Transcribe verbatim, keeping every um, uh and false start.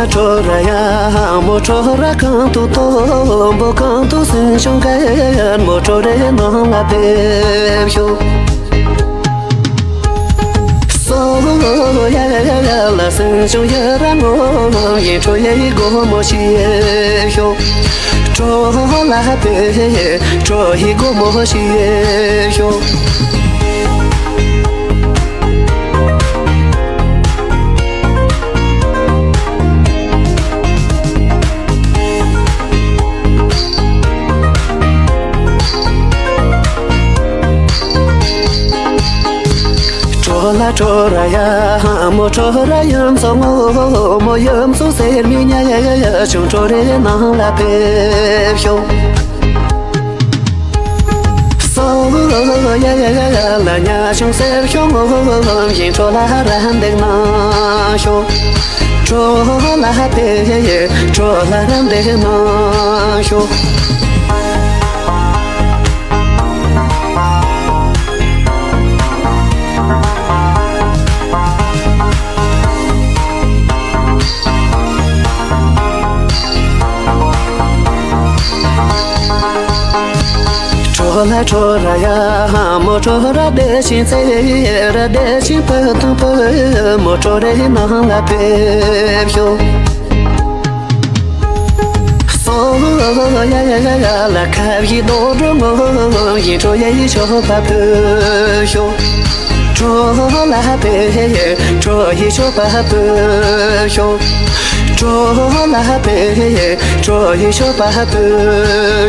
ཁྲོ་ར་ཡ་མོ་ཁྲོ་ར་གང་དུ་སྟོན་པོ་གང་དུ་སེང་ཆུང་གན་མོ་ཁྲོ་རའི་ནང་ལ་ཕེབས་ཤོག་སོ་ཡ་ལ་སེང་ཆུང་ཡ་ར་ངོ་ཡིན་ཁྲོ་ཡའི་སྒོ་མོ་ཕྱེ་ཤོག་ཁྲོ་ལ་ཕེབས་ཁྲོ་ཡི་སྒོ་མོ་ཕྱེ་ཤོག་ཁྲོ་ལ་ཁྲོ་ར་ཡ་མོ་ཁྲོ་ར་ཡམ་སོ་ངོ་མོ་ཡམ་སོ་སེར་མི་ཉ་ཡ་ཡ་ཡ་ཆུང་ཁྲོ་རེ་ནང་ལ་ཕེབས་ཤོག་སོ་ཡ་ཡ་ཡ་ཡ་ལ་ཉ་ཆུང་སེར་ཤོག་ངོ་ཡིན་ཁྲོ་ལ་ར་འདེགས་ན་ཤོག་ཁྲོ་ལ་ཕེབས་ཁྲོ་ལ་ར་འདེགས་ན་ཤོག་ཁྲོ་ལ་ཁྲོ་ར་ཡ་མོ་ཁྲོ་ར་བདེ་ཆེན་ཚེ་ར་བདེ་ཆེན་བུ་དང་བུ་མོ་ཁྲོ་རའི་ནང་ལ་ཕེབས་ཤོག་སོ་ཡ་ཡ་ཡ་ཡ་ལ་ཁ་བཞི་རྡོ་སྒྲོ་ངོ་ཡིན་ཁྲོ་ཡ་ཡི་ཤོག་པ་བུ་ཤོག་ཁྲོ་ལ་ཕེབས་ཁྲོ་ཡི་ཤོག་པ་བུ་ཤོག་ཁྲོ་ལ་ཕེབས་ཁྲོ་ཡི་ཤོག་པ་བུ་